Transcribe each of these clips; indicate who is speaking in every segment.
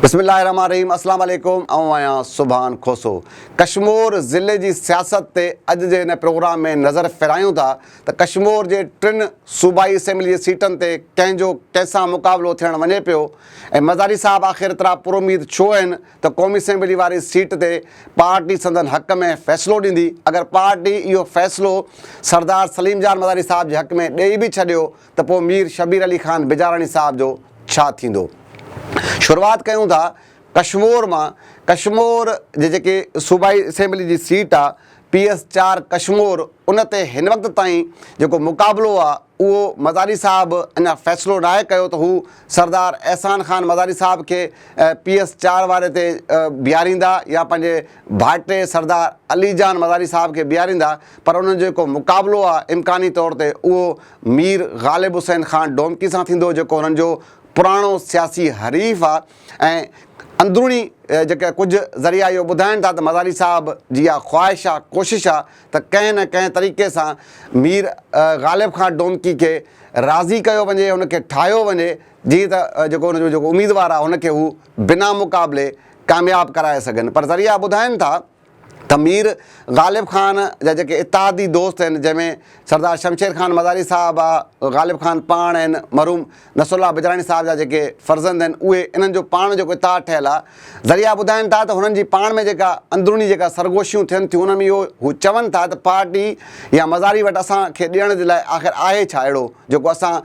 Speaker 1: بسم الله الرحمن الرحيم اسلام عليڪم آئون آهيان سبحان کوسو ڪشمور ضلعي جي سياست تي اڄ جي هن پروگرام ۾ نظر ڦيرايون ٿا ته ڪشمور جي ٽن صوبائي اسيمبلي جي سيٽن تي ڪنهن جو ڪنهن سان مقابلو ٿيڻ وڃي پيو ۽ مزاري صاحب آخر ايترا پراميد ڇو آهن ته قومي اسيمبلي واري سيٽ تي پارٽي سندن حق ۾ فيصلو ڏيندي، اگر پارٽي اهو فيصلو سردار سليم جان مزاري صاحب جي حق ۾ ڏئي به ڇڏيو ته پوء مير شبير علي خان بجاراڻي صاحب جو ڇا ٿيندو؟ شروعات ڪيون ٿا ڪشمور مان، ڪشمور جي جيڪي صوبائي اسيمبلي جي سيٽ آ پي ايس چار ڪشمور ان تي هن وقت تائين جيڪو مقابلو آ اهو مزاري صاحب اڃا فيصلو ناهي ڪيو ته هو سردار احسان خان مزاري صاحب کي پي ايس چار واري تي بيهاريندا يا پنهنجي ڀائٽي سردار علي جان مزاري صاحب کي بيهاريندا پر انهن جو جيڪو مقابلو آ امڪاني طور تي اهو مير غالب حسين خان ڊومڪي سان ٿيندو جيڪو هنن جو پراڻو سياسي حريف آ ۽ اندروني جيڪي ڪجهه ذريعا اهو ٻڌائين ٿا ته مزاري صاحب جي اها خواهش آ ڪوشش آ ته ڪنهن نه ڪنهن طريقي سان مير غالب خان ڊومڪي کي راضي ڪيو وڃي ان کي ٺاهيو وڃي جيئن ته جيڪو ان جو جيڪو اميدوار آ ان کي هو بنا مقابلي ڪامياب ڪرائي سگهن پر ذريعا ٻڌائين ٿا ته مير غالب خان جا جيڪي اتحادي دوست آهن جنهن ۾ سردار شمشير خان مزاري صاحب آ، غالب خان پاڻ آهن، مرحوم نصر الله بجراڻي صاحب جا جيڪي فرزند آهن اهي انهن جو پاڻ جيڪو اتحاد ٺهيل آ، ذريعا ٻڌائن ٿا ته هنن جي پاڻ ۾ جيڪا اندروني جيڪا سرگوشيون ٿين ٿيون انهن ۾ اهو هو چون ٿا ته پارٽي يا مزاري وٽ اسان کي ڏيڻ جي لاء آخر آهي ڇا اهڙو جيڪو اسان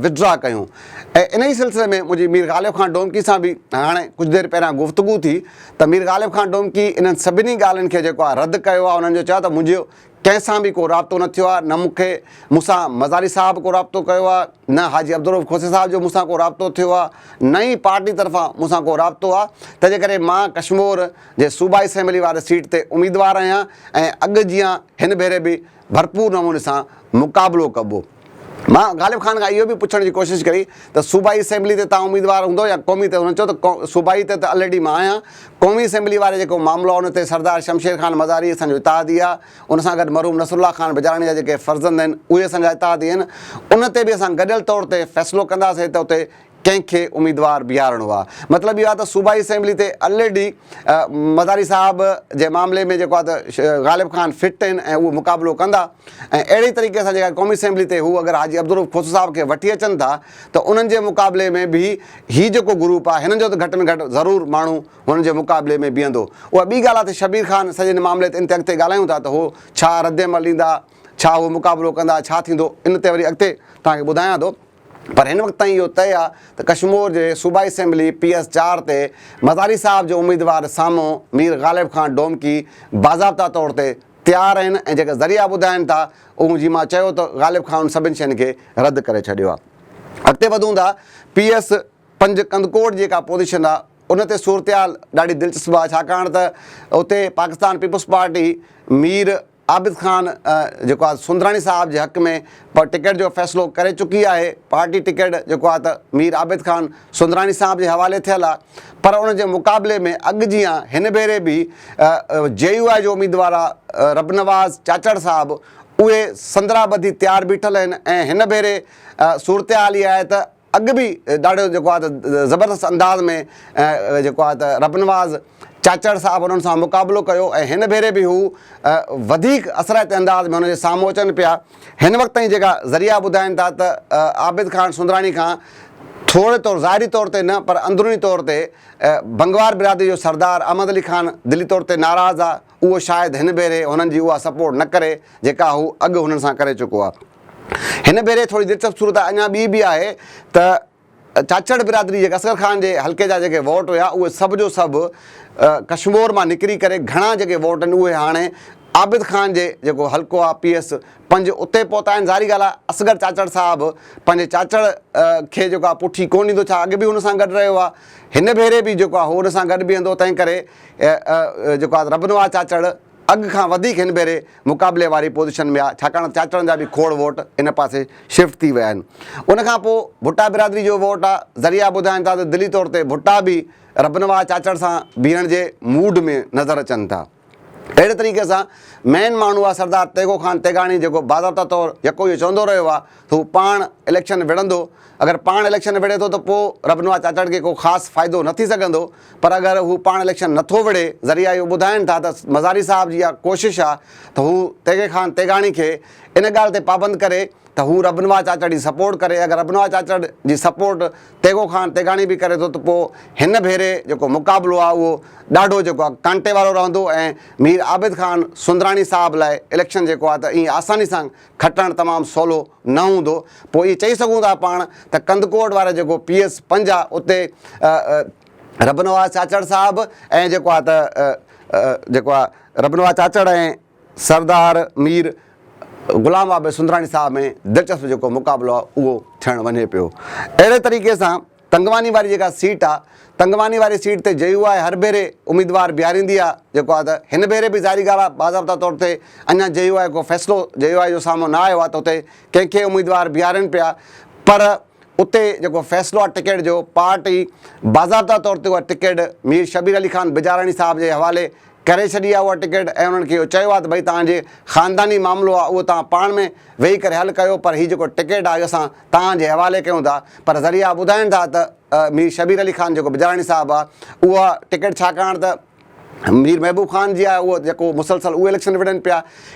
Speaker 1: وڊرا ڪيون ۽ انهي سلسلي ۾ منهنجي مير غالب خان ڊومڪي سان به هاڻي ڪجهه دير پهريان گفتگو ٿي ته مير غالب خان ڊومڪي انهن سڀني ڳالهين کي جيڪو آهي رد ڪيو آهي انهن جو چيو آهي ته منهنجو ڪنهن سان به ڪو رابطو نه ٿيو آهي نه مون کي مون سان مزاري صاحب ڪو رابطو ڪيو آهي نه حاجي عبدالرؤف کوسي صاحب جو مون سان ڪو رابطو ٿيو آهي نه ئي پارٽي طرفان مون سان ڪو رابطو آهي تنهنجي ڪري مان ڪشمور جي صوبائي اسيمبلي واري سيٽ تي اميدوار آهيان ۽ اڳ جيان هن ڀيري به ڀرپور نموني سان مقابلو ڪبو. مان غالب خان کان اهو به پڇڻ جي ڪوشش ڪئي ته صوبائي اسيمبلي تي توهان اميدوار هوندؤ يا قومي تي؟ هن چيو ته صوبائي تي ته الريڊي مان آهيان، قومي اسيمبلي واري جيڪو معاملو آهي ان تي سردار شمشير خان مزاري اسان جو اتحادي آهي، ان سان گڏ مرحوم نصرالله خان بجاراڻي جا جيڪي فرزند آهن اهي اسان جا اتحادي آهن، ان تي به اسان گڏيل طور تي فيصلو ڪنداسين ته اتي ڪنهن کي اميدوار بيهارڻو آهي. مطلب اهو آهي ته صوبائي اسيمبلي تي الريڊي مزاري صاحب جي معاملي ۾ جيڪو آهي ته غالب خان فٽ آهن ۽ اهو مقابلو ڪندا ۽ اهڙي طريقي سان جيڪا قومي اسيمبلي تي هو اگر حاجي عبدالرؤف کوسو صاحب کي وٺي اچن ٿا ته انهن جي مقابلي ۾ به هي جيڪو گروپ آهي هنن جو ته گهٽ ۾ گهٽ ضرور ماڻهو هنن جي مقابلي ۾ بيهندو. اها ٻي ڳالهه آهي ته شبير خان سڄي هن معاملي تي ان تي اڳتي ڳالهايون ٿا ته هو ڇا ردعمل ڏيندا، ڇا هو مقابلو ڪندا، ڇا ٿيندو ان تي وري اڳتي توهان کي ٻڌايان ٿو. پر هن وقت تائين اهو طئي آهي ته ڪشمور جي صوبائي اسيمبلي پي ايس چار تي مزاري صاحب جو اميدوار سامهون مير غالب خان ڊومڪي باضابطا طور تي تيار آهن ۽ جيڪي ذريعا ٻڌائين ٿا اهو جي مان چيو ته غالب خان ان سڀن شين کي رد ڪري ڇڏيو آهي. اڳتي وڌون ٿا پي ايس پنج ڪنڌڪوٽ جي جيڪا پوزيشن آهي ان تي صورتحال ڏاڍي دلچسپ آهي ڇاڪاڻ ته اتي پاڪستان پيپلز پارٽي مير عابد خان جيڪو آهي سندراڻي صاحب جي حق ۾ ٽڪيٽ جو فيصلو ڪري چڪي آهي، پارٽي ٽڪيٽ جيڪو آهي ته مير عابد خان سندراڻي صاحب جي حوالي ٿيل آهي پر ان جي مقابلي ۾ اڳ جيان هن ڀيري به جي يو آء جو اميدوار آهي ربنواز چاچڙ صاحب اهي سندرا ٻڌي تيار بيٺل آهن ۽ هن ڀيري صورتحال اها آهي ته اڳ به ڏاڍو جيڪو آهي ته زبردست انداز ۾ جيڪو آهي ته ربنواز چاچڙ صاحب انهن سان مقابلو ڪيو ۽ هن ڀيري به هو وڌيڪ اثرائتي انداز ۾ هن جي سامهون اچن پيا. هن وقت تائين جيڪا ذريعا ٻڌائين ٿا ته عابد خان سندراڻي کان ٿوري طور ظاهري طور تي نه پر اندروني طور تي بنگوار برادري جو سردار احمد علي خان دلي طور تي ناراض آهي اهو شايد هن ڀيري هنن جي اها سپورٽ نه ڪري جيڪا هو اڳ هنن سان ڪري چڪو آهي. هن ڀيري ٿوري دلچسپ صورت اڃا ٻي به آهي ته چاچڙ برادري جيڪي اصغر خان جي حلقي جا جيڪي ووٽ هيا اهي سڀ جو سڀ ڪشمور مان نڪري ڪري گهڻا جيڪي ووٽ آهن اهي هاڻي عابد خان جي جيڪو حلقو آهي پي ايس پنج اتي پهتا آهن ظاهري ڳالهه آهي اصغر چاچڙ صاحب پنهنجي چاچڙ کي جيڪو آهي پٺي ڪونه ڏيندو ڇا اڳ به هن سان گڏ رهيو آهي هن ڀيري به جيڪو آهي هو هن سان گڏ بيهندو تنهن ڪري جيڪو آهي ربنواز چاچڙ اڳ کان وڌيڪ هن ڀيري مقابلي واري پوزيشن ۾ آ ڇاڪاڻ ته چاچڙن جا به کوڙ ووٽ ان پاسي شفٽ ٿي ويا آهن. ان کان پوء ڀٽا برادري جو ووٽ آ، ذريعا ٻڌائين ٿا ته دلي طور تي ڀٽا به ربنواز چاچڙ سان بيهڻ جي موڊ ۾ نظر اچن ٿا. اهڙي طريقي سان مين ماڻهو آهي سردار تيغو خان تيغاڻي جيڪو باضابطا طور يڪو اهو چوندو رهيو آهي ته هو پاڻ اليڪشن وڙهندو اگر پاڻ اليڪشن وڙهي ٿو ته پوء ربنواز چاچڙ کي ڪو خاص فائدو نه ٿي سگهندو پر اگر هو پاڻ اليڪشن نه ٿو وڙهي ذريعا اهو ٻڌائين ٿا ته مزاري صاحب جي اها ڪوشش آهي ته هو تيغي خان تيغاڻي کي ان ڳالهه تي پابند ڪري ته هو ربنواز چاچڙ جي سپورٽ ڪري اگر ربنواز چاچڙ جي سپورٽ تيغو خان تيغاڻي به ڪري ٿو ته پوء هن ڀيري جيڪو مقابلو آهي اهو ڏاڍو جيڪو آهي ڪانٽي وارو رهندو ۽ مير عابد خان سندراڻي صاحب لاء اليڪشن جيڪو آهي ته ائين آساني سان کٽڻ تمام سولو نه هوندو پوء ائين چئي سگهون ٿا پاڻ ته ڪنڌڪوٽ واري جيڪو پي ايس پنج آهي اتي ربنواز چاچڙ صاحب ۽ جيڪو آهي ته جيڪو آهي ربنواز چاچڙ ۽ سردار مير غلام عابد سندراڻي صاحب ۾ دلچسپ جيڪو مقابلو آهي اهو ٿيڻ وڃي پيو. اهڙي طريقي سان تنگواني واري جيڪا سيٽ آهي تنگواني واري سيٽ تي جي يو آء هر ڀيري اميدوار بيهاريندي آهي جيڪو آهي ته هن ڀيري به ظاهري ڳالهه آهي باضابطا طور تي اڃا جي يو آء ڪو فيصلو جي يو آء جو سامهون نه آيو آهي ته اتي ڪنهن کي اميدوار بيهارين پيا پر اتي جيڪو فيصلو آهي ٽڪيٽ جو پارٽي باضابطا طور تي اها ٽڪيٽ مير شبير علي خان بجاراڻي صاحب جي حوالي ڪري ڇڏي آهي اها ٽڪيٽ ۽ انهن کي اهو چيو آهي ته ڀئي توهان جي خانداني معاملو آهي اهو توهان پاڻ ۾ ويهي ڪري حل ڪيو پر هي جيڪو ٽڪيٽ آهي اسان توهان جي حوالي ڪيون ٿا پر ذريعا ٻڌائين ٿا ته مير شبير علي خان جيڪو بجاراڻي صاحب آهي اها ٽڪيٽ ڇاڪاڻ ته مير محبوب خان جي آهي اهو جيڪو مسلسل اهي اليڪشن وڙهن پيا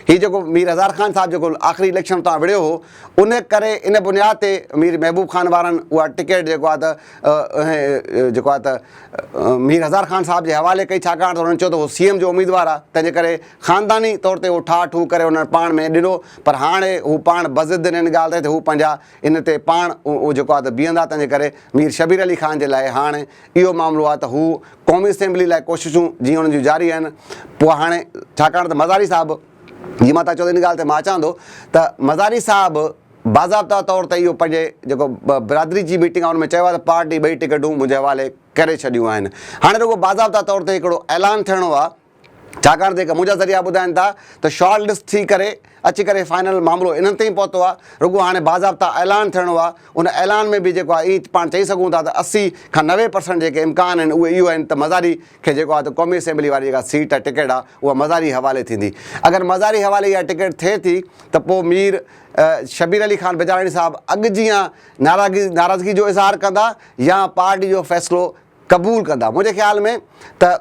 Speaker 1: هي جيڪو مير هزار خان صاحب جيڪو آخري اليڪشن تان وڙهيو هو ان ڪري ان بنياد تي مير محبوب خان وارن اها ٽڪيٽ جيڪو آهي ته جيڪو آهي ته مير هزار خان صاحب جي حوالي ڪئي ڇاڪاڻ ته انهن چيو ته هو سي ايم جو اميدوار آهي تنهن جي ڪري خانداني طور تي اهو ٺاهه ٺوهه ڪري انهن پاڻ ۾ ڏنو پر هاڻي هو پاڻ بضد آهن ان ڳالهه تي ته هو پنهنجا ان تي پاڻ اهو جيڪو آهي ته بيهندا تنهن جي ڪري مير شبير علي خان جي لاء هاڻي اهو معاملو آهي ته هو قومي اسيمبلي لاء ڪوششون جيئن انهن جون جاري آهن پوء هاڻي ڇاڪاڻ ته مزاري صاحب جي مان تان چيو ته ان ڳالهه تي مان اچان ٿو ته مزاري صاحب باضابطا طور تي اهو پنهنجي جيڪو برادري جي ميٽنگ آهي ان ۾ چيو آهي ته پارٽي ٻئي ٽڪيٽون منهنجي حوالي ڪري ڇڏيون آهن هاڻي رڳو باضابطا طور تي هڪڙو اعلان ٿيڻو آهي ڇاڪاڻ ته جيڪا منهنجا ذريعا ٻڌائن ٿا ته شارٽ لسٽ ٿي ڪري اچي ڪري فائنل معاملو انهن تائين پهتو آهي رڳو هاڻي باضابطا اعلان ٿيڻو آهي ان اعلان ۾ به جيڪو آهي ائين پاڻ چئي سگهون ٿا ته 80 کان 90 پرسنٽ جيڪي امڪان آهن اهي اهو آهن ته مزاري کي جيڪو آهي ته قومي اسيمبلي واري جيڪا سيٽ آهي ٽڪيٽ آهي اها مزاري حوالي ٿيندي اگر مزاري حوالي اها ٽڪيٽ ٿئي ٿي ته پوء مير شبير علي خان بجاراڻي صاحب اڳ جيان ناراضگي جو اظهار ڪندا يا پارٽي جو فيصلو قبول ڪندا منهنجي خيال ۾ ته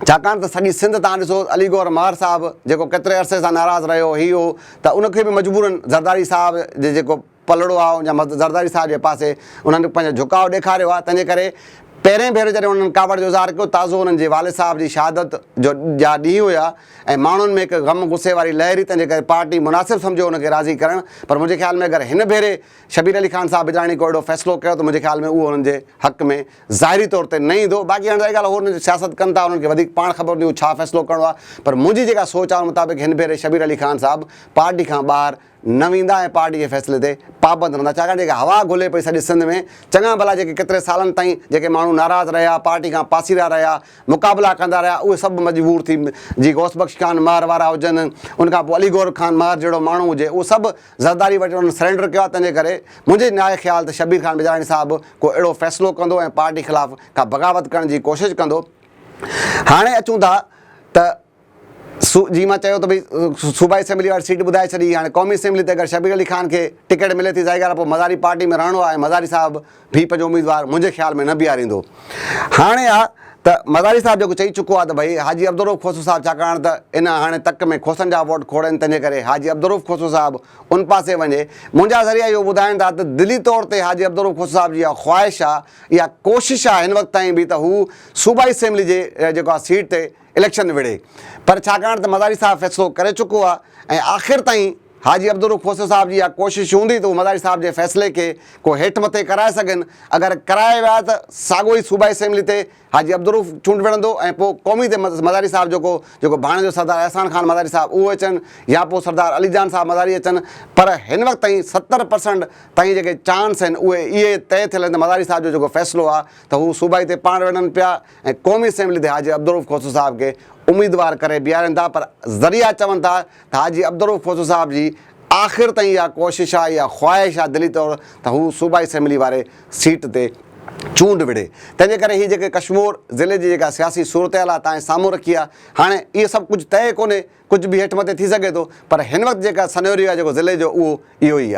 Speaker 1: ڇاڪاڻ ته سڄي سنڌ تان ڏسو علي گوهر مهر صاحب جيڪو ڪيتري عرصي سان ناراض رهيو هي هو ته ان کي به مجبورن زرداري صاحب جي جيڪو پلڙو آهي يا زرداري صاحب جي پاسي انهن پنهنجو جهڪاء ڏيکاريو آهي تنهنجي ڪري پهرين ڀيرو جڏهن انهن ڪاوڙ جو اظهار ڪيو تازو انهن جي والد صاحب جي شهادت جو جا ڏينهن هيا ۽ ماڻهن ۾ هڪ غم غصي واري لهر هئي تنهن جي ڪري پارٽي مناسب سمجهيو ان کي راضي ڪرڻ پر منهنجي خيال ۾ اگر هن ڀيري شبير علي خان صاحب بجاڻي ڪو اهڙو فيصلو ڪيو ته منهنجي خيال ۾ اهو انهن جي حق ۾ ظاهري طور تي نه ايندو باقي هاڻي ظاهري ڳالهه هو انهن سياست ڪن ٿا انهن کي وڌيڪ پاڻ خبر هوندي هو ڇا فيصلو ڪرڻو آهي پر منهنجي جيڪا سوچ آهي ان مطابق هن ڀيري شبير علي خان صاحب پارٽي کان ٻاهر نه ويندا ۽ پارٽي جي فيصلي تي پابند رهندا ڇاڪاڻ جيڪا هوا گهلي پئي سڄي سنڌ ۾ چڱا ڀلا جيڪي ڪيتري سالن تائين جيڪي ماڻهو ناراض رهيا پارٽي کان پاسيرا رهيا مقابلا ڪندا رهيا اهي سڀ مجبور ٿي جي غوث بخش خان مهر وارا هجن ان کان پوء علي گوهر خان مهر جهڙو ماڻهو هجي اهو سڀ زرداري وٽ انهن سرينڊر ڪيو آهي تنهن جي ڪري منهنجي ناهي خيال ته شبير خان بجاراڻي صاحب ڪو اهڙو فيصلو ڪندو ۽ پارٽي خلاف ڪا بغاوت ڪرڻ جي ڪوشش ڪندو هاڻي اچون ٿا ته جي مان چيو ته ڀئي صوبائي اسيمبلي واري سيٽ ٻڌائي ڇڏي هاڻي قومي اسيمبلي تي اگر شبير علي خان کي ٽڪيٽ ملي ٿي ظاهر ڳالهه پوء مزاري پارٽي ۾ رهڻو آهي ۽ مزاري صاحب به پنهنجو اميدوار منهنجي خيال ۾ نه بيهاريندو هاڻي آ ته مزاري صاحب جيڪو چئي چڪو آهي ته ڀئي حاجي عبدالرؤف کوسو صاحب ڇاڪاڻ ته ان هاڻي تڪ ۾ کوسن جا ووٽ کوڙ آهن تنهنجي ڪري حاجي عبدالرؤف کوسو صاحب ان پاسي وڃي منهنجا ذريعا اهو ٻڌائين ٿا ته دلي طور تي حاجي عبدالرؤف کوسو صاحب جي اها خواهش آهي اها ڪوشش آهي هن وقت تائين به ته هو صوبائي اسيمبلي جي جيڪو آهي سيٽ تي اليڪشن وڙهي پر ڇاڪاڻ ته مزاري صاحب فيصلو ڪري چڪو آهي ۽ آخر تائين حاجي عبدالرؤف کوسو صاحب جي اها ڪوشش هوندي ته هو مزاري صاحب جي فيصلي کي ڪو هيٺ مٿي ڪرائي سگهن اگر ڪرائي ويا ته ساڳو ئي صوبائي اسيمبلي تي حاجي عبدالرؤف چونڊ وڙهندو ۽ پوء قومي تي مزاري صاحب جيڪو جيڪو ڀاڻيجو سردار احسان خان مزاري صاحب اهو اچن يا پوء سردار علي جان صاحب مزاري اچن پر هن وقت تائين 70 پرسنٽ تائين جيڪي چانس آهن اهي اهي طئي ٿيل آهن ته مزاري صاحب جو جيڪو فيصلو آهي ته هو صوبائي تي پاڻ وڙهن پيا ۽ قومي اسيمبلي تي حاجي عبدالرؤف کوسو صاحب کي اميدوار ڪري بيهارين ٿا پر ذريعا چون ٿا ته حاجي عبدالرؤف کوسو صاحب جي آخر تائين اها ڪوشش آهي اها خواهش آهي دلي طور ته هو صوبائي اسيمبلي واري سيٽ تي چونڊ وڙهي. تنهن جي ڪري هي جيڪي ڪشمور ضلعي جي جيڪا سياسي صورتحال آهي تانجي سامهون رکي آهي. هاڻي اهو سڀ ڪجهه طئي ڪونهي، ڪجهه به هيٺ مٿي ٿي سگهي ٿو پر هن وقت جيڪا سنيوريو آهي جيڪو ضلعي جو اهو اهو ئي آهي.